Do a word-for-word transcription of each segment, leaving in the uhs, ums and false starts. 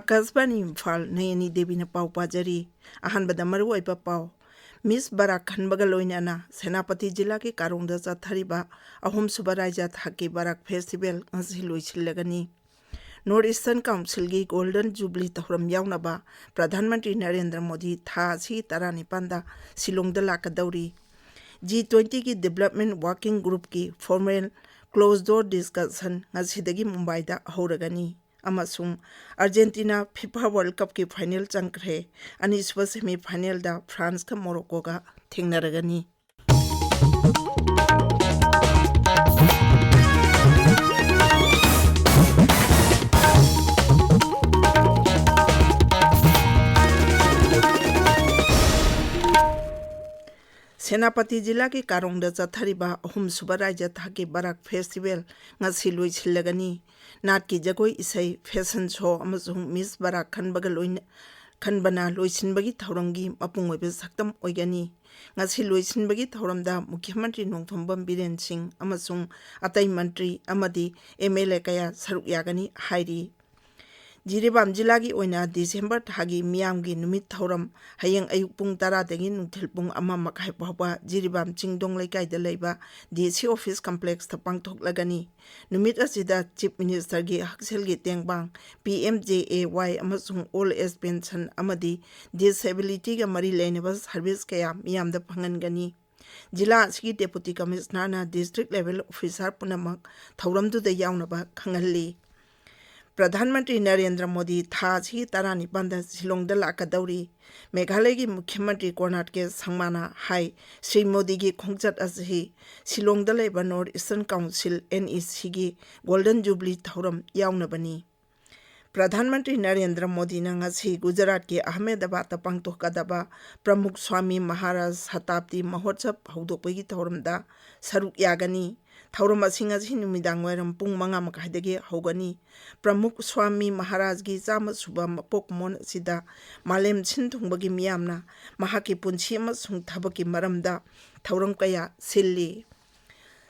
ꯑꯀꯥꯁꯕꯥꯅꯤ ꯏꯝꯐꯥꯜ, ꯅꯌꯅꯤ ꯗꯦꯕꯤꯅ ꯄꯥꯎ ꯄꯥꯖꯔꯤ꯫ ꯑꯍꯥꯟꯕꯗ ꯃꯔꯨꯑꯣꯏꯕ ꯄꯥꯎ꯫ ꯃꯤꯁ ꯕꯔꯥꯛ ꯈꯟꯕꯒ ꯂꯣꯏꯅꯅ ꯁꯦꯅꯥꯄꯇꯤ ꯖꯤꯂꯥꯒꯤ ꯀꯥꯔꯣꯡꯗ ꯆꯠꯊꯔꯤꯕ ꯑꯍꯨꯝꯁꯨꯕ ꯔꯥꯏꯖ꯭ꯌ ꯊꯥꯛꯀꯤ ꯕꯔꯥꯛ ꯐꯦꯁꯇꯤꯚꯦꯜ ꯉꯁꯤ ꯂꯣꯏꯁꯤꯜꯂꯒꯅꯤ꯫ ꯅꯣꯔꯠ ꯏꯁꯇꯔꯟ ꯀꯥꯎꯟꯁꯤꯜꯒꯤ ꯒꯣꯜꯗꯟ ꯖꯨꯕꯤꯂꯤ ꯊꯧꯔꯝ ꯌꯥꯎꯅꯕ ꯄ꯭ꯔꯙꯥꯟ ꯃꯟꯇ꯭ꯔꯤ ꯅꯔꯦꯟꯗ꯭ꯔ ꯃꯣꯗꯤ ꯊꯥ ꯑꯁꯤꯒꯤ ꯇꯔꯥꯅꯤꯄꯥꯟꯗ ꯁꯤꯂꯣꯡꯗ ꯂꯥꯛꯀꯗꯧꯔꯤ꯫ ꯖꯤ ꯇ꯭ꯋꯦꯟꯇꯤꯒꯤ ꯗꯤꯕꯦꯂꯞꯃꯦꯟ ꯋꯥꯔꯀꯤꯡ ꯒ꯭ꯔꯨꯞꯀꯤ ꯐꯣꯔꯃꯦꯜ ꯀ꯭ꯂꯣꯖ ꯗꯣꯔ ꯗꯤꯁꯀꯁꯟ ꯉꯁꯤꯗꯒꯤ ꯃꯨꯝꯕꯥꯏꯗ ꯍꯧꯔꯒꯅꯤ꯫ ꯑꯃꯁꯨꯡ ꯑꯥꯔꯖꯦꯟꯇꯤꯅꯥ ꯐꯤꯐꯥ ꯋꯥꯔꯜ ꯀꯞꯀꯤ ꯐꯥꯏꯅꯦꯜ ꯆꯪꯈ꯭ꯔꯦ꯫ ꯑꯅꯤꯁꯨꯕ ꯁꯦꯃꯤ ꯐꯥꯏꯅꯦꯜꯗ ꯐ꯭ꯔꯥꯟꯁꯀ ꯃꯣꯔꯣꯀꯣꯒ ꯊꯦꯡꯅꯔꯒꯅꯤ꯫ ꯁꯦꯅꯥꯄꯇꯤ ꯖꯤꯂꯥꯒꯤ ꯀꯥꯔꯣꯡꯗ ꯆꯠꯊꯔꯤꯕ ꯑꯍꯨꯝꯁꯨꯕ ꯔꯥꯏꯖ꯭ꯌ ꯊꯥꯛꯀꯤ ꯕꯔꯥꯛ ꯐꯦꯁꯇꯤꯚꯦꯜ ꯉꯁꯤ ꯂꯣꯏꯁꯤꯜꯂꯒꯅꯤ꯫ ꯅꯥꯠꯀꯤ ꯖꯒꯣꯏ ꯏꯁꯩ, ꯐꯦꯁꯟ ꯁꯣ ꯑꯃꯁꯨꯡ ꯃꯤꯁ ꯕꯔꯥꯛ ꯈꯟꯕꯒ ꯂꯣꯏꯅ-, ꯈꯟꯕꯅ ꯂꯣꯏꯁꯤꯟꯕꯒꯤ ꯊꯧꯔꯝꯒꯤ ꯃꯄꯨꯡ ꯑꯣꯏꯕ ꯁꯛꯇꯝ ꯑꯣꯏꯒꯅꯤ꯫ ꯉꯁꯤ ꯂꯣꯏꯁꯤꯟꯕꯒꯤ ꯊꯧꯔꯝꯗ ꯃꯨꯈ꯭ꯌ ꯃꯟꯇ꯭ꯔꯤ ꯅꯣꯡꯊꯣꯝꯕꯝ ꯕꯤꯔꯦꯟ ꯁꯤꯡ ꯑꯃꯁꯨꯡ ꯑꯇꯩ ꯃꯟꯇ꯭ꯔꯤ ꯑꯃꯗꯤ ꯑꯦꯝ ꯑꯦꯜ ꯑꯦ ꯀꯌꯥ ꯁꯔꯨꯛ ꯌꯥꯒꯅꯤ ꯍꯥꯏꯔꯤ꯫ ꯖꯤꯔꯤꯕꯥꯝ ꯖꯤꯂꯥꯒꯤ ꯑꯣꯏꯅ ꯗꯤꯁꯦꯝꯕꯔ ꯊꯥꯒꯤ ꯃꯤꯌꯥꯝꯒꯤ ꯅꯨꯃꯤꯠ ꯊꯧꯔꯝ ꯍꯌꯦꯡ ꯑꯌꯨꯛ ꯄꯨꯡ ꯇꯔꯥꯗꯒꯤ ꯅꯨꯡꯊꯤꯜ ꯄꯨꯡ ꯑꯃ ꯃꯈꯥꯏ ꯐꯥꯎꯕ ꯖꯤꯔꯤꯕꯥꯝ ꯆꯤꯡꯗꯣꯡ ꯂꯩꯀꯥꯏꯗ ꯂꯩꯕ ꯗꯤ ꯁꯤ ꯑꯣꯐꯤꯁ ꯀꯝꯄ꯭ꯂꯦꯛꯁꯇ ꯄꯥꯡꯊꯣꯛꯂꯒꯅꯤ꯫ ꯅꯨꯃꯤꯠ ꯑꯁꯤꯗ ꯆꯤꯐ ꯃꯤꯅꯤꯁꯇꯔꯒꯤ ꯍꯛꯁꯦꯜꯒꯤ ꯇꯦꯡꯕꯥꯡ, ꯄꯤ ꯑꯦꯝ ꯖꯦ ꯑꯦ ꯋꯥꯏ ꯑꯃꯁꯨꯡ ꯑꯣꯜ ꯑꯦꯖ ꯄꯦꯟꯁꯟ ꯑꯃꯗꯤ ꯗꯤꯁꯑꯦꯕꯤꯂꯤꯇꯤꯒ ꯃꯔꯤ ꯂꯩꯅꯕ ꯁꯔꯚꯤꯁ ꯀꯌꯥ ꯃꯤꯌꯥꯝꯗ ꯐꯪꯍꯟꯒꯅꯤ꯫ ꯖꯤꯂꯥ ꯑꯁꯤꯒꯤ ꯗꯦꯄꯨꯇꯤ ꯀꯃꯤꯁꯅꯔꯅ ꯗꯤꯁꯇ꯭ꯔꯤꯛ ꯂꯦꯚꯦꯜ ꯑꯣꯐꯤꯁꯥꯔ ꯄꯨꯝꯅꯃꯛ ꯊꯧꯔꯝꯗꯨꯗ ꯌꯥꯎꯅꯕ ꯈꯪꯍꯜꯂꯤ꯫ ꯄ꯭ꯔꯙꯥꯟ ꯃꯟꯇ꯭ꯔꯤ ꯅꯔꯦꯟꯗ꯭ꯔ ꯃꯣꯗꯤ ꯊꯥ ꯑꯁꯤꯒꯤ ꯇꯔꯥꯅꯤꯄꯥꯟꯗ ꯁꯤꯂꯣꯡꯗ ꯂꯥꯛꯀꯗꯧꯔꯤ꯫ ꯃꯦꯘꯥꯂꯌꯒꯤ ꯃꯨꯈ꯭ꯌ ꯃꯟꯇ꯭ꯔꯤ ꯀꯣꯅꯥꯔ ꯀꯦ ꯁꯪꯃꯥꯅ ꯍꯥꯏ, ꯁ꯭ꯔꯤ ꯃꯣꯗꯤꯒꯤ ꯈꯣꯡꯆꯠ ꯑꯁꯤ ꯁꯤꯂꯣꯡꯗ ꯂꯩꯕ north eastern council, N E ꯁꯤꯒꯤ ꯒꯣꯜꯗꯟ ꯖꯨꯕꯤꯂꯤ ꯊꯧꯔꯝ ꯌꯥꯎꯅꯕꯅꯤ꯫ ꯄ꯭ꯔꯙꯥꯟ ꯃꯟꯇ꯭ꯔꯤ ꯅꯔꯦꯟꯗ꯭ꯔ ꯃꯣꯗꯤꯅ ꯉꯁꯤ ꯒꯨꯖꯔꯥꯠꯀꯤ ꯑꯍꯃꯦꯗꯕꯥꯗꯇ ꯄꯥꯡꯊꯣꯛꯀꯗꯕ ꯄ꯭ꯔꯃꯨꯈ ꯁ꯭ꯋꯥꯃꯤ ꯃꯍꯥꯔꯥꯖ ꯁꯇꯥꯕꯗꯤ ꯃꯍꯣꯠꯁꯕ ꯍꯧꯗꯣꯛꯄꯒꯤ ꯊꯧꯔꯝꯗ ꯁꯔꯨꯛ ꯌꯥꯒꯅꯤ꯫ ꯊꯧꯔꯝ ꯑꯁꯤ ꯉꯁꯤ ꯅꯨꯃꯤꯗꯥꯡ ꯋꯥꯏꯔꯝ ꯄꯨꯡ ꯃꯉꯥ ꯃꯈꯥꯏꯗꯒꯤ ꯍꯧꯒꯅꯤ꯫ ꯄ꯭ꯔꯃꯨꯈ ꯁ꯭ꯋꯥꯃꯤ ꯃꯍꯥꯔꯥꯖꯒꯤ ꯆꯥꯝꯃ ꯁꯨꯕ ꯃꯄꯣꯛ ꯀꯨꯝꯑꯣꯟ ꯑꯁꯤꯗ ꯃꯥꯂꯦꯝ ꯁꯤꯟ ꯊꯨꯡꯕꯒꯤ ꯃꯤꯌꯥꯝꯅ ꯃꯍꯥꯛꯀꯤ ꯄꯨꯟꯁꯤ ꯑꯃꯁꯨꯡ ꯊꯕꯛꯀꯤ ꯃꯔꯝꯗ ꯊꯧꯔꯝ ꯀꯌꯥ ꯁꯤꯜꯂꯤ꯫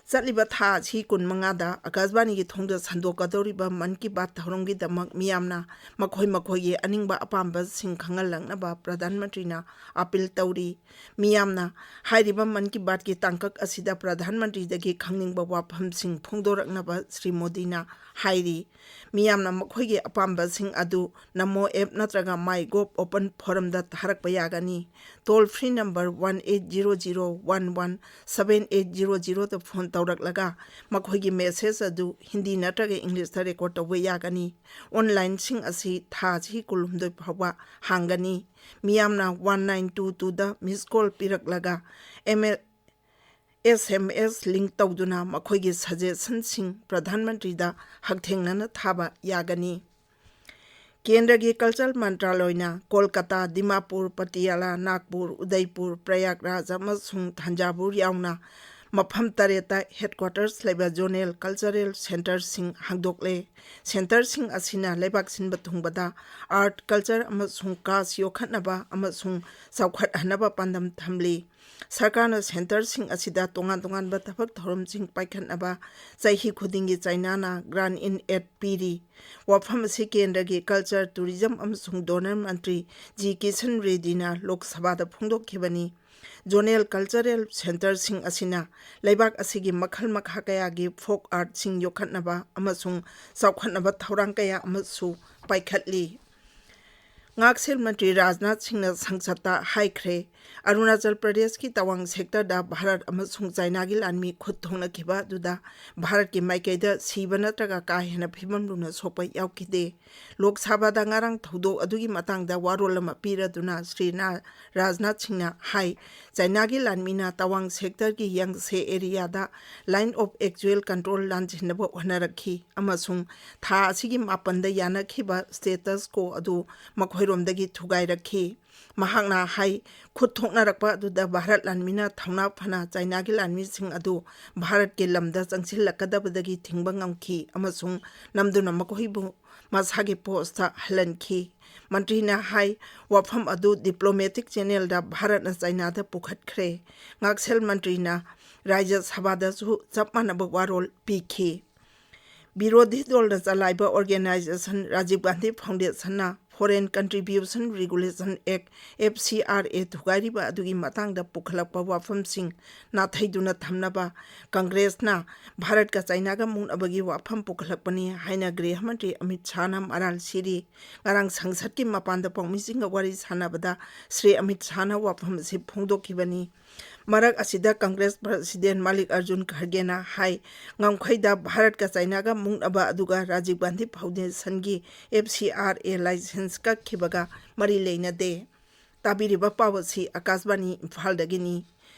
ꯆꯠꯂꯤꯕ ꯊꯥ ꯑꯁꯤ ꯀꯨꯟꯃꯉꯥꯗ ꯑꯀꯥꯁꯕꯥꯅꯤꯒꯤ ꯊꯣꯡꯗ ꯁꯟꯗꯣꯛꯀꯗꯧꯔꯤꯕ ꯃꯟ ꯀꯤ ꯕꯥꯠ ꯊꯧꯔꯝꯒꯤꯗꯃꯛ ꯃꯤꯌꯥꯝꯅ ꯃꯈꯣꯏ ꯃꯈꯣꯏꯒꯤ ꯑꯅꯤꯡꯕ ꯑꯄꯥꯝꯕꯁꯤꯡ ꯈꯪꯍꯜꯂꯛꯅꯕ ꯄ꯭ꯔꯙꯥꯟ ꯃꯟꯇ꯭ꯔꯤꯅ ꯑꯥꯄꯤꯜ ꯇꯧꯔꯤ꯫ ꯃꯤꯌꯥꯝꯅ ꯍꯥꯏꯔꯤꯕ ꯃꯟ ꯀꯤ ꯕꯥꯠꯀꯤ ꯇꯥꯡꯀꯛ ꯑꯁꯤꯗ ꯄ꯭ꯔꯙꯥꯟ ꯃꯟꯇ꯭ꯔꯤꯗꯒꯤ ꯈꯪꯅꯤꯡꯕ ꯋꯥꯐꯝꯁꯤꯡ ꯐꯣꯡꯗꯣꯔꯛꯅꯕ ꯁ꯭ꯔꯤ ꯃꯣꯗꯤꯅ ꯍꯥꯏꯔꯤ꯫ ꯃꯤꯌꯥꯝꯅ ꯃꯈꯣꯏꯒꯤ ꯑꯄꯥꯝꯕꯁꯤꯡ ꯑꯗꯨ ꯅꯃꯣ ꯑꯦꯞ ꯅꯠꯇ꯭ꯔꯒ ꯃꯥꯏ ꯒꯣꯞ ꯑꯣꯄꯟ ꯐꯣꯔꯝꯗ ꯊꯥꯔꯛꯄ ꯌꯥꯒꯅꯤ꯫ Toll free number one eight zero zero one one seven eight zero zeroꯗ ꯐꯣꯟ ꯇꯧꯔꯛꯂꯒ ꯃꯈꯣꯏꯒꯤ ꯃꯦꯁꯦꯖ ꯑꯗꯨ ꯍꯤꯟꯗꯤ ꯅꯠꯇ꯭ꯔꯒ ꯏꯪꯂꯤꯁꯇ ꯔꯦꯀꯣꯔꯗ ꯇꯧꯕ ꯌꯥꯒꯅꯤ꯫ ꯑꯣꯟꯂꯥꯏꯟꯁꯤꯡ ꯑꯁꯤ ꯊꯥ ꯑꯁꯤꯒꯤ ꯀꯨꯟꯍꯨꯝꯗꯣꯏ ꯐꯥꯎꯕ ꯍꯥꯡꯒꯅꯤ꯫ ꯃꯤꯌꯥꯝꯅ one nine two twoꯗ ꯃꯤꯁ ꯀꯣꯜ ꯄꯤꯔꯛꯂꯒ M A S M S ꯂꯤꯡ ꯇꯧꯗꯨꯅ ꯃꯈꯣꯏꯒꯤ ꯁꯖꯦꯁꯟꯁꯤꯡ ꯄ꯭ꯔꯙꯥꯟ ꯃꯟꯇ꯭ꯔꯤꯗ ꯍꯛꯊꯦꯡꯅꯅ ꯊꯥꯕ ꯌꯥꯒꯅꯤ꯫ ꯀꯦꯟꯗ꯭ꯔꯒꯤ ꯀꯜꯆꯔ ꯃꯟꯇ꯭ꯔꯥꯂꯣꯏꯅ ꯀꯣꯜꯀꯇꯥ, ꯗꯤꯃꯥꯄꯨꯔ, ꯄꯇꯤꯌꯥꯂꯥ, ꯅꯥꯒꯄꯨꯔ, ꯎꯗꯩꯄꯨꯔ, ꯄ꯭ꯔꯌꯥꯒꯔꯥꯖ ꯑꯃꯁꯨꯡ ꯊꯟꯖꯥꯚꯨꯔ ꯌꯥꯎꯅ ꯃꯐꯝ ꯇꯔꯦꯠꯇ ꯍꯦꯗꯀ꯭ꯋꯥꯇꯔꯁ ꯂꯩꯕ ꯖꯣꯅꯦꯜ ꯀꯜꯆꯔꯦꯜ ꯁꯦꯟꯇꯔꯁꯤꯡ ꯍꯥꯡꯗꯣꯛꯂꯦ꯫ ꯁꯦꯟꯇꯔꯁꯤꯡ ꯑꯁꯤꯅ ꯂꯩꯕꯥꯛ ꯁꯤꯟꯕ ꯊꯨꯡꯕꯗ ꯑꯥꯔꯠ, ꯀꯜꯆꯔ ꯑꯃꯁꯨꯡ ꯀ꯭ꯔꯥꯐ ꯌꯣꯛꯈꯠꯅꯕ ꯑꯃꯁꯨꯡ ꯆꯥꯎꯈꯠꯍꯟꯅꯕ ꯄꯥꯟꯗꯝ ꯊꯝꯂꯤ꯫ ꯁꯔꯀꯥꯔꯅ ꯁꯦꯟꯇꯔꯁꯤꯡ ꯑꯁꯤꯗ ꯇꯣꯉꯥꯟ ꯇꯣꯉꯥꯟꯕ ꯊꯕꯛ ꯊꯧꯔꯝꯁꯤꯡ ꯄꯥꯏꯈꯠꯅꯕ ꯆꯍꯤ ꯈꯨꯗꯤꯡꯒꯤ ꯆꯥꯏꯅꯥꯅ ꯒ꯭ꯔꯥꯟ ꯏꯟ ꯑꯦꯗ ꯄꯤꯔꯤ꯫ ꯋꯥꯐꯝ ꯑꯁꯤ ꯀꯦꯟꯗ꯭ꯔꯒꯤ ꯀꯜꯆꯔ, ꯇꯨꯔꯤꯖꯝ ꯑꯃꯁꯨꯡ ꯗꯣꯅꯔ ꯃꯟꯇ꯭ꯔꯤ ꯖꯤ ꯀꯤꯁꯟ ꯔꯦꯗꯤꯅ ꯂꯣꯛ ꯁꯚꯥꯗ ꯐꯣꯡꯗꯣꯛꯈꯤꯕꯅꯤ꯫ ꯖꯣꯅꯦꯜ ꯀꯜꯆꯔꯦꯜ ꯁꯦꯟꯇꯔꯁꯤꯡ ꯑꯁꯤꯅ ꯂꯩꯕꯥꯛ ꯑꯁꯤꯒꯤ ꯃꯈꯜ ꯃꯈꯥ ꯀꯌꯥꯒꯤ ꯐꯣꯛ ꯑꯥꯔꯠꯁꯤꯡ ꯌꯣꯛꯈꯠꯅꯕ ꯑꯃꯁꯨꯡ ꯆꯥꯎꯈꯠꯅꯕ ꯊꯧꯔꯥꯡ ꯀꯌꯥ ꯑꯃꯁꯨ ꯄꯥꯏꯈꯠꯂꯤ꯫ ꯉꯥꯛꯁꯦꯜ ꯃꯟꯇ꯭ꯔꯤ ꯔꯥꯖꯅꯥꯊ ꯁꯤꯡꯅ ꯁꯪꯁꯠꯇ ꯍꯥꯏꯈ꯭ꯔꯦ, ꯑꯔꯨꯅꯥꯆꯜ ꯄ꯭ꯔꯗꯦꯁꯀꯤ ꯇꯋꯥꯡ ꯁꯦꯛꯇꯔꯗ ꯚꯥꯔꯠ ꯑꯃꯁꯨꯡ ꯆꯥꯏꯅꯥꯒꯤ ꯂꯥꯟꯃꯤ ꯈꯨꯠ ꯊꯣꯛꯅꯈꯤꯕ ꯑꯗꯨꯗ ꯚꯥꯔꯠꯀꯤ ꯃꯥꯏꯀꯩꯗ ꯁꯤꯕ ꯅꯠꯇ꯭ꯔꯒ ꯀꯥ ꯍꯦꯟꯅ ꯐꯤꯕꯝ ꯂꯨꯅ ꯁꯣꯛꯄ ꯌꯥꯎꯈꯤꯗꯦ꯫ ꯂꯣꯛ ꯁꯚꯥꯗ ꯉꯔꯥꯡ ꯊꯧꯗꯣꯛ ꯑꯗꯨꯒꯤ ꯃꯇꯥꯡꯗ ꯋꯥꯔꯣꯜ ꯑꯃ ꯄꯤꯔꯗꯨꯅ ꯁ꯭ꯔꯤ ꯅꯥ-, ꯔꯥꯖꯅꯥꯊ ꯁꯤꯡꯅ ꯍꯥꯏ, ꯆꯥꯏꯅꯥꯒꯤ ꯂꯥꯟꯃꯤꯅ ꯇꯋꯥꯡ ꯁꯦꯛꯇꯔꯒꯤ ꯌꯥꯡꯁꯦ ꯑꯦꯔꯤꯌꯥꯗ ꯂꯥꯏꯟ ꯑꯣꯐ ꯑꯦꯛꯆꯨꯑꯦꯜ ꯀꯟꯇ꯭ꯔꯣꯜ ꯂꯥꯟꯖꯤꯟꯅꯕ ꯍꯣꯠꯅꯔꯛꯈꯤ ꯑꯃꯁꯨꯡ ꯊꯥ ꯑꯁꯤꯒꯤ ꯃꯥꯄꯟꯗ ꯌꯥꯅꯈꯤꯕ ꯁ꯭ꯇꯦꯇꯁ ꯀꯣ ꯑꯗꯨ ꯃꯈꯣꯏꯔꯣꯝꯗꯒꯤ ꯊꯨꯒꯥꯏꯔꯛꯈꯤ꯫ ꯃꯍꯥꯛꯅ ꯍꯥꯏ, ꯈꯨꯠ ꯊꯣꯛꯅꯔꯛꯄ ꯑꯗꯨꯗ ꯚꯥꯔꯠ ꯂꯥꯟꯃꯤꯅ ꯊꯧꯅꯥ ꯐꯅ ꯆꯥꯏꯅꯥꯒꯤ ꯂꯥꯟꯃꯤꯁꯤꯡ ꯑꯗꯨ ꯚꯥꯔꯠꯀꯤ ꯂꯝꯗ ꯆꯪꯁꯤꯜꯂꯛꯀꯗꯕꯗꯒꯤ ꯊꯤꯡꯕ ꯉꯝꯈꯤ ꯑꯃꯁꯨꯡ ꯅꯝꯗꯨꯅ ꯃꯈꯣꯏꯕꯨ ꯃꯁꯥꯒꯤ ꯄꯣꯁꯇ ꯍꯜꯍꯟꯈꯤ꯫ ꯃꯟꯇ꯭ꯔꯤꯅ ꯍꯥꯏ, ꯋꯥꯐꯝ ꯑꯗꯨ ꯗꯤꯄ꯭ꯂꯣꯃꯦꯇꯤꯛ ꯆꯦꯅꯦꯜꯗ ꯚꯥꯔꯠꯅ ꯆꯥꯏꯅꯥꯗ ꯄꯨꯈꯠꯈ꯭ꯔꯦ꯫ ꯉꯥꯛꯁꯦꯜ ꯃꯟꯇ꯭ꯔꯤꯅ ꯔꯥꯖ꯭ꯌ ꯁꯚꯥꯗꯁꯨ ꯆꯞ ꯃꯥꯟꯅꯕ ꯋꯥꯔꯣꯜ ꯄꯤꯈꯤ꯫ ꯕꯤꯔꯣꯙꯤ ꯗꯣꯜꯅ ꯆꯂꯥꯏꯕ organization Rajiv Gandhi Foundation ꯅ Foreign Contribution Regulation Act, F C R A, ꯊꯨꯒꯥꯏꯔꯤꯕ ꯑꯗꯨꯒꯤ ꯃꯇꯥꯡꯗ ꯄꯨꯈꯠꯂꯛꯄ ꯋꯥꯐꯝꯁꯤꯡ ꯅꯥꯊꯩꯗꯨꯅ ꯊꯝꯅꯕ ꯀꯪꯒ꯭ꯔꯦꯁꯅ ꯚꯥꯔꯠꯀ ꯆꯥꯏꯅꯥꯒ ꯃꯨꯛꯅꯕꯒꯤ ꯋꯥꯐꯝ ꯄꯨꯈꯠꯂꯛꯄꯅꯤ ꯍꯥꯏꯅ ꯒ꯭ꯔꯤꯍ ꯃꯟꯇ꯭ꯔꯤ ꯑꯃꯤꯠ ꯁꯥꯍꯅ ꯃꯔꯥꯜ ꯁꯤꯔꯤ꯫ ꯉꯔꯥꯡ ꯁꯪꯁꯠꯀꯤ ꯃꯄꯥꯟꯗ ꯄꯥꯎꯃꯤꯁꯤꯡꯒ ꯋꯥꯔꯤ ꯁꯥꯟꯅꯕꯗ ꯁ꯭ꯔꯤ ꯑꯃꯤꯠ ꯁꯥꯍꯅ ꯋꯥꯐꯝ ꯑꯁꯤ ꯐꯣꯡꯗꯣꯛꯈꯤꯕꯅꯤ꯫ ꯃꯔꯛ ꯑꯁꯤꯗ ꯀꯪꯒ꯭ꯔꯦꯁ ꯄ꯭ꯔꯁꯤꯗꯦꯟ ꯃꯥꯂꯤꯛ ꯑꯔꯖꯨꯟ ꯈꯔꯒꯦꯅ ꯍꯥꯏ, ꯉꯝꯈꯩꯗ ꯚꯥꯔꯠꯀ ꯆꯥꯏꯅꯥꯒ ꯃꯨꯛꯅꯕ ꯑꯗꯨꯒ Rajiv Gandhi ꯐꯥꯎꯟꯗꯦꯁꯟꯒꯤ F C R A license ꯀꯛꯈꯤꯕꯒ ꯃꯔꯤ ꯂꯩꯅꯗꯦ꯫ ꯇꯥꯕꯤꯔꯤꯕ ꯄꯥꯎ ꯑꯁꯤ ꯑꯀꯥꯁꯕꯥꯅꯤ ꯏꯝꯐꯥꯜꯗꯒꯤꯅꯤ꯫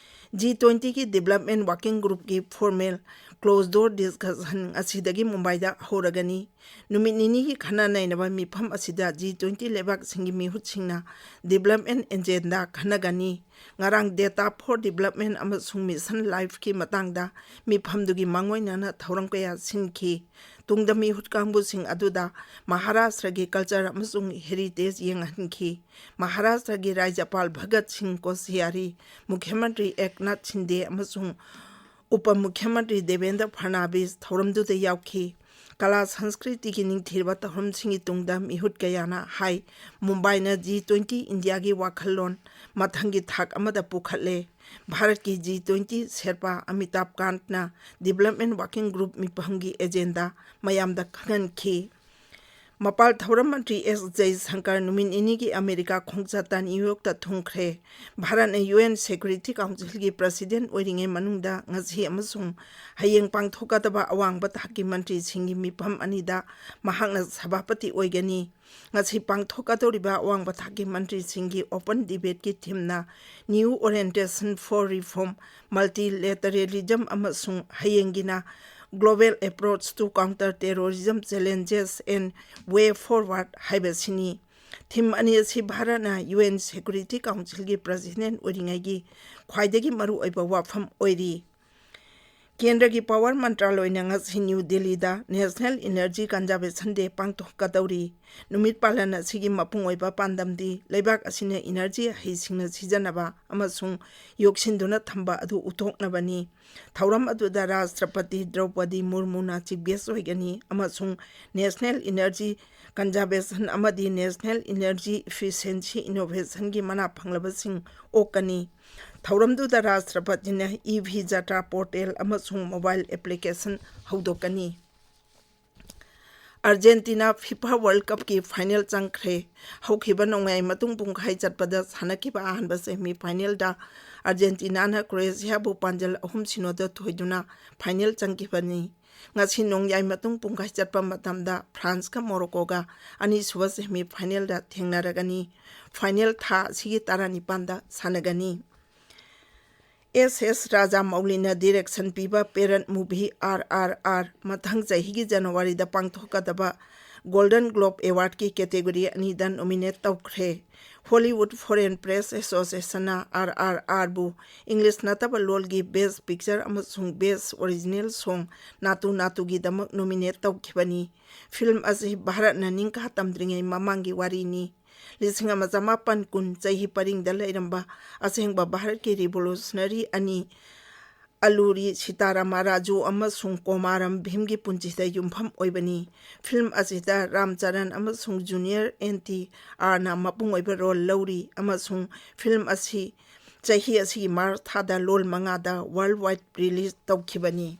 G twenty ꯒꯤ Development Working Group ꯀꯤ formal closed door discussion ꯉꯁꯤꯗꯒꯤ ꯃꯨꯝꯕꯥꯏꯗ ꯍꯧꯔꯒꯅꯤ꯫ ꯅꯨꯃꯤꯠ ꯅꯤꯅꯤꯒꯤ ꯈꯟꯅ ꯅꯩꯅꯕ ꯃꯤꯐꯝ ꯑꯁꯤꯗ G twenty ꯂꯩꯕꯥꯛꯁꯤꯡꯒꯤ ꯃꯤꯍꯨꯠꯁꯤꯡꯅ development agenda ꯈꯟꯅꯒꯅꯤ꯫ ꯉꯔꯥꯡ Data for Development ꯑꯃꯁꯨꯡ Mission Lifeꯀꯤ ꯃꯇꯥꯡꯗ ꯃꯤꯐꯝꯗꯨꯒꯤ ꯃꯥꯡꯑꯣꯏꯅꯅ ꯊꯧꯔꯝ ꯀꯌꯥ ꯁꯤꯟꯈꯤ꯫ ꯇꯨꯡꯗ ꯃꯤꯍꯨꯠ ꯀꯥꯡꯕꯨꯁꯤꯡ ꯑꯗꯨꯗ ꯃꯍꯥꯔꯥꯁꯇ꯭ꯔꯒꯤ culture ꯑꯃꯁꯨꯡ heritage ꯌꯦꯡꯍꯟꯈꯤ꯫ ꯃꯍꯥꯔꯥꯁꯇ꯭ꯔꯒꯤ ꯔꯥꯖ꯭ꯌꯄꯥꯜ ꯚꯒꯠ ꯁꯤꯡ ꯀꯣꯁꯤꯌꯥꯔꯤ, ꯃꯨꯈ꯭ꯌ ꯃꯟꯇ꯭ꯔꯤ ꯑꯦꯛꯅꯥꯊ ꯁꯤꯟꯗꯦ ꯑꯃꯁꯨꯡ ꯎꯄ ꯃꯨꯈ꯭ꯌ ꯃꯟꯇ꯭ꯔꯤ ꯗꯦꯕꯦꯟꯗ꯭ꯔ ꯐꯔꯅꯥꯕꯤꯁ ꯊꯧꯔꯝꯗꯨꯗ ꯌꯥꯎꯈꯤ꯫ ꯀꯂꯥ ꯁꯪꯁꯀ꯭ꯔꯤꯇꯤꯒꯤ ꯅꯤꯡꯊꯤꯔꯕ ꯊꯧꯔꯝꯁꯤꯡꯒꯤ ꯇꯨꯡꯗ ꯃꯤꯍꯨꯠ ꯀꯌꯥꯅ ꯍꯥꯏ, ꯃꯨꯝꯕꯥꯏꯅ G twenty ꯏꯟꯗꯤꯌꯥꯒꯤ ꯋꯥꯈꯜꯂꯣꯟ ꯃꯊꯪꯒꯤ ꯊꯥꯛ ꯑꯃꯗ ꯄꯨꯈꯠꯂꯦ꯫ ꯚꯥꯔꯠꯀꯤ G twenty Sherpa ꯑꯃꯤꯇꯥꯕ ꯀꯥꯟꯠꯅ Development Working Group ꯃꯤꯐꯝꯒꯤ agenda ꯃꯌꯥꯝꯗ ꯈꯪꯍꯟꯈꯤ꯫ ꯃꯄꯥꯜ ꯊꯧꯔꯝ ꯃꯟꯇ꯭ꯔꯤ S ꯖꯌꯁꯪꯀꯔ ꯅꯨꯃꯤꯠ ꯅꯤꯅꯤꯒꯤ ꯑꯃꯦꯔꯤꯀꯥ ꯈꯣꯡꯆꯠꯇ ꯅ꯭ꯌꯨ ꯌꯣꯔꯛꯇ ꯊꯨꯡꯈ꯭ꯔꯦ꯫ ꯚꯥꯔꯠꯅ U N Security Councilꯒꯤ president ꯑꯣꯏꯔꯤꯉꯩ ꯃꯅꯨꯡꯗ ꯉꯁꯤ ꯑꯃꯁꯨꯡ ꯍꯌꯦꯡ ꯄꯥꯡꯊꯣꯛꯀꯗꯕ ꯑꯋꯥꯡꯕ ꯊꯥꯛꯀꯤ ꯃꯟꯇ꯭ꯔꯤꯁꯤꯡꯒꯤ ꯃꯤꯐꯝ ꯑꯅꯤꯗ ꯃꯍꯥꯛꯅ ꯁꯚꯥꯄꯇꯤ ꯑꯣꯏꯒꯅꯤ꯫ ꯉꯁꯤ ꯄꯥꯡꯊꯣꯛꯀꯗꯧꯔꯤꯕ ꯑꯋꯥꯡꯕ ꯊꯥꯛꯀꯤ ꯃꯟꯇ꯭ꯔꯤꯁꯤꯡꯒꯤ open debateꯀꯤ themeꯅ New Orientation for Reform, Multilateralism ꯑꯃꯁꯨꯡ ꯍꯌꯦꯡꯒꯤꯅ Global Approach to Counter Terrorism Challenges and Way Forward ꯍꯥꯏꯕꯁꯤꯅꯤ꯫ Theme ꯑꯅꯤ ꯑꯁꯤ ꯚꯥꯔꯠꯅ U N Security Councilꯒꯤ president ꯑꯣꯏꯔꯤꯉꯩꯒꯤ ꯈ꯭ꯋꯥꯏꯗꯒꯤ ꯃꯔꯨꯑꯣꯏꯕ ꯋꯥꯐꯝ ꯑꯣꯏꯔꯤ꯫ ꯀꯦꯟꯗ꯭ꯔꯒꯤ ꯄꯥꯋꯔ ꯃꯟꯇ꯭ꯔꯥꯂꯣꯏꯅ ꯉꯁꯤ ꯅ꯭ꯌꯨ ꯗꯤꯜꯂꯤꯗ ꯅꯦꯁꯅꯦꯜ ꯏꯅꯔꯖꯤ ꯀꯟꯖꯥꯔꯕꯦꯁꯟ ꯗꯦ ꯄꯥꯡꯊꯣꯛꯀꯗꯧꯔꯤ꯫ ꯅꯨꯃꯤꯠ ꯄꯥꯂꯟ ꯑꯁꯤꯒꯤ ꯃꯄꯨꯡ ꯑꯣꯏꯕ ꯄꯥꯟꯗꯝꯗꯤ ꯂꯩꯕꯥꯛ ꯑꯁꯤꯅ ꯏꯅꯔꯖꯤ ꯍꯩꯁꯤꯡꯅ ꯁꯤꯖꯤꯟꯅꯕ ꯑꯃꯁꯨꯡ ꯌꯣꯛꯁꯤꯟꯗꯨꯅ ꯊꯝꯕ ꯑꯗꯨ ꯎꯠꯊꯣꯛꯅꯕꯅꯤ꯫ ꯊꯧꯔꯝ ꯑꯗꯨꯗ ꯔꯥꯁꯇ꯭ꯔꯄꯇꯤ ꯗ꯭ꯔꯧꯄꯗꯤ ꯃꯨꯔꯃꯨꯅ ꯆꯤꯐ ꯒꯦꯁ ꯑꯣꯏꯒꯅꯤ ꯑꯃꯁꯨꯡ ꯅꯦꯁꯅꯦꯜ ꯏꯅꯔꯖꯤ ꯀꯟꯖꯥꯔꯕꯦꯁꯟ ꯑꯃꯗꯤ ꯅꯦꯁꯅꯦꯜ ꯏꯅꯔꯖꯤ ꯏꯐꯤꯁꯤꯌꯦꯟꯁꯤ ꯏꯅꯣꯚꯦꯁꯟꯒꯤ ꯃꯅꯥ ꯐꯪꯂꯕꯁꯤꯡ ꯑꯣꯛꯀꯅꯤ꯫ ꯊꯧꯔꯝꯗꯨꯗ ꯔꯥꯁꯇ꯭ꯔꯄꯇꯤꯅ ꯏ ꯚꯤ ꯖꯥꯇ꯭ꯔꯥ ꯄꯣꯔꯇꯦꯜ ꯑꯃꯁꯨꯡ ꯃꯣꯕꯥꯏꯜ ꯑꯦꯄ꯭ꯂꯤꯀꯦꯁꯟ ꯍꯧꯗꯣꯛꯀꯅꯤ꯫ ꯑꯥꯔꯖꯦꯟꯇꯤꯅꯥ ꯐꯤꯐꯥ ꯋꯥꯔꯜ ꯀꯞꯀꯤ ꯐꯥꯏꯅꯦꯜ ꯆꯪꯈ꯭ꯔꯦ꯫ ꯍꯧꯈꯤꯕ ꯅꯣꯡꯌꯥꯏ ꯃꯇꯨꯡ ꯄꯨꯡꯈꯥꯏ ꯆꯠꯄꯗ ꯁꯥꯟꯅꯈꯤꯕ ꯑꯍꯥꯟꯕ ꯁꯦꯃꯤ ꯐꯥꯏꯅꯦꯜꯗ ꯑꯥꯔꯖꯦꯟꯇꯤꯅꯥꯅ ꯀ꯭ꯔꯣꯑꯦꯁꯤꯌꯥꯕꯨ ꯄꯥꯟꯖꯜ ꯑꯍꯨꯝ ꯁꯤꯅꯣꯗ ꯊꯣꯏꯗꯨꯅ ꯐꯥꯏꯅꯦꯜ ꯆꯪꯈꯤꯕꯅꯤ꯫ ꯉꯁꯤ ꯅꯣꯡꯌꯥꯏ ꯃꯇꯨꯡ ꯄꯨꯡꯈꯥꯏ ꯆꯠꯄ ꯃꯇꯝꯗ ꯐ꯭ꯔꯥꯟꯁꯀ ꯃꯣꯔꯣꯀꯣꯒ ꯑꯅꯤꯁꯨꯕ ꯁꯦꯃꯤ ꯐꯥꯏꯅꯦꯜꯗ ꯊꯦꯡꯅꯔꯒꯅꯤ꯫ ꯐꯥꯏꯅꯦꯜ ꯊꯥ ꯑꯁꯤꯒꯤ ꯇꯔꯥꯅꯤꯄꯥꯟꯗ ꯁꯥꯟꯅꯒꯅꯤ꯫ ꯑꯦꯁ ꯑꯦꯁ ꯔꯥꯖꯥꯃꯧꯂꯤꯅ ꯗꯤꯔꯦꯛꯁꯟ ꯄꯤꯕ period movie R R R ꯃꯊꯪ ꯆꯍꯤꯒꯤ ꯖꯅꯋꯥꯔꯤꯗ ꯄꯥꯡꯊꯣꯛꯀꯗꯕ ꯒꯣꯜꯗꯟ ꯒ꯭ꯂꯣꯕ ꯑꯦꯋꯥꯔꯗꯀꯤ ꯀꯦꯇꯦꯒꯣꯔꯤ ꯑꯅꯤꯗ ꯅꯣꯃꯤꯅꯦꯠ ꯇꯧꯈ꯭ꯔꯦ꯫ ꯍꯣꯂꯤꯋꯨꯗ ꯐꯣꯔꯦꯟ ꯄ꯭ꯔꯦꯁ ꯑꯦꯁꯣꯁꯤꯌꯦꯁꯟꯅ ꯑꯥꯔ ꯑꯥꯔ ꯑꯥꯔꯕꯨ ꯏꯪꯂꯤꯁ ꯅꯠꯇꯕ ꯂꯣꯜꯒꯤ ꯕꯦꯁ ꯄꯤꯛꯆꯔ ꯑꯃꯁꯨꯡ ꯕꯦꯁ ꯑꯣꯔꯤꯖꯤꯅꯦꯜ ꯁꯣꯡ ꯅꯥꯇꯨ ꯅꯥꯇꯨꯒꯤꯗꯃꯛ ꯅꯣꯃꯤꯅꯦꯠ ꯇꯧꯈꯤꯕꯅꯤ꯫ ꯐꯤꯜꯝ ꯑꯁꯤ ꯚꯥꯔꯠꯅ ꯅꯤꯡꯈꯥ ꯇꯝꯗ꯭ꯔꯤꯉꯩ ꯃꯃꯥꯡꯒꯤ ꯋꯥꯔꯤꯅꯤ꯫ ꯂꯤꯁꯤꯡ ꯑꯃ ꯆꯃꯥꯄꯟ ꯀꯨꯟ ꯆꯍꯤ ꯄꯔꯤꯡꯗ ꯂꯩꯔꯝꯕ ꯑꯁꯦꯡꯕ ꯚꯥꯔꯠꯀꯤ ꯔꯤꯚꯣꯂꯨꯁꯅꯔꯤ ꯑꯅꯤ ꯑꯂꯨꯔꯤ ꯁꯤꯇꯥꯔꯥꯃꯥ ꯔꯥꯖꯨ ꯑꯃꯁꯨꯡ ꯀꯣꯃꯥꯔꯝ ꯚꯤꯝꯒꯤ ꯄꯨꯟꯁꯤꯗ ꯌꯨꯝꯐꯝ ꯑꯣꯏꯕꯅꯤ꯫ ꯐꯤꯜꯝ ꯑꯁꯤꯗ ꯔꯥꯝ ꯆꯔꯟ ꯑꯃꯁꯨꯡ ꯖꯨꯅꯤꯌꯔ ꯑꯦꯟ ꯇꯤ ꯑꯥꯔꯅ ꯃꯄꯨꯡ ꯑꯣꯏꯕ ꯔꯣꯜ ꯂꯧꯔꯤ ꯑꯃꯁꯨꯡ ꯐꯤꯜꯝ ꯑꯁꯤ ꯆꯍꯤ ꯑꯁꯤꯒꯤ ꯃꯥꯔꯆ ꯊꯥꯗ ꯂꯣꯜ ꯃꯉꯥꯗ ꯋꯥꯔꯜ ꯋꯥꯏꯗ ꯔꯤꯂꯤꯖ ꯇꯧꯈꯤꯕꯅꯤ꯫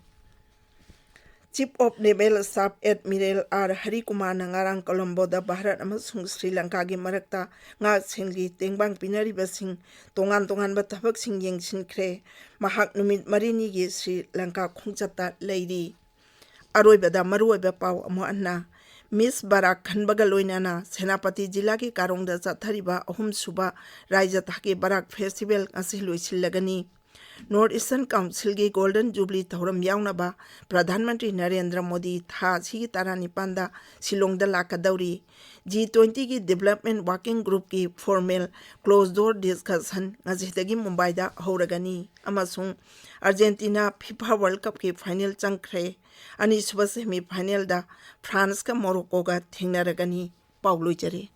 Chief of naval staff admiral R ꯍꯔꯤꯀꯨꯃꯥꯔꯅ ꯉꯔꯥꯡ ꯀꯣꯂꯝꯕꯣꯗ ꯚꯥꯔꯠ ꯑꯃꯁꯨꯡ ꯁ꯭ꯔꯤ ꯂꯪꯀꯥꯒꯤ ꯃꯔꯛꯇ ꯉꯥꯛꯁꯦꯜꯒꯤ ꯇꯦꯡꯕꯥꯡ ꯄꯤꯅꯔꯤꯕꯁꯤꯡ ꯇꯣꯉꯥꯟ ꯇꯣꯉꯥꯟꯕ ꯊꯕꯛꯁꯤꯡ ꯌꯦꯡꯁꯤꯟꯈ꯭ꯔꯦ꯫ ꯃꯍꯥꯛ ꯅꯨꯃꯤꯠ ꯃꯔꯤꯅꯤꯒꯤ ꯁ꯭ꯔꯤ ꯂꯪꯀꯥ ꯈꯣꯡꯆꯠꯇ ꯂꯩꯔꯤ꯫ ꯑꯔꯣꯏꯕꯗ ꯃꯔꯨꯑꯣꯏꯕ ꯄꯥꯎ ꯑꯃꯨꯛ ꯍꯟꯅ, ꯃꯤꯁ ꯕꯔꯥꯛ ꯈꯟꯕꯒ ꯂꯣꯏꯅꯅ ꯁꯦꯅꯥꯄꯇꯤ ꯖꯤꯂꯥꯒꯤ ꯀꯥꯔꯣꯡꯗ ꯆꯠꯊꯔꯤꯕ ꯑꯍꯨꯝꯁꯨꯕ ꯔꯥꯏꯖ ꯊꯥꯛꯀꯤ ꯕꯔꯥꯛ ꯐꯦꯁꯇꯤꯚꯦꯜ ꯉꯁꯤ ꯂꯣꯏꯁꯤꯜꯂꯒꯅꯤ꯫ North Eastern Councilꯒꯤ Golden Jubilee ꯊꯧꯔꯝ ꯌꯥꯎꯅꯕ ꯄ꯭ꯔꯙꯥꯟ ꯃꯟꯇ꯭ꯔꯤ ꯅꯔꯦꯟꯗ꯭ꯔ ꯃꯣꯗꯤ ꯊꯥ ꯑꯁꯤꯒꯤ ꯇꯔꯥꯅꯤꯄꯥꯟꯗ ꯁꯤꯂꯣꯡꯗ ꯂꯥꯛꯀꯗꯧꯔꯤ꯫ G twentyꯒꯤ Development Working Groupꯀꯤ formal closed door discussion ꯉꯁꯤꯗꯒꯤ ꯃꯨꯝꯕꯥꯏꯗ ꯍꯧꯔꯒꯅꯤ ꯑꯃꯁꯨꯡ ꯑꯥꯔꯖꯦꯟꯇꯤꯅꯥ FIFA World Cupꯀꯤ final ꯆꯪꯈ꯭ꯔꯦ꯫ ꯑꯅꯤꯁꯨꯕ semifinalꯗ Franceꯀ Moroccoꯒ ꯊꯦꯡꯅꯔꯒꯅꯤ꯫ ꯄꯥꯎ ꯂꯣꯏꯖꯔꯦ꯫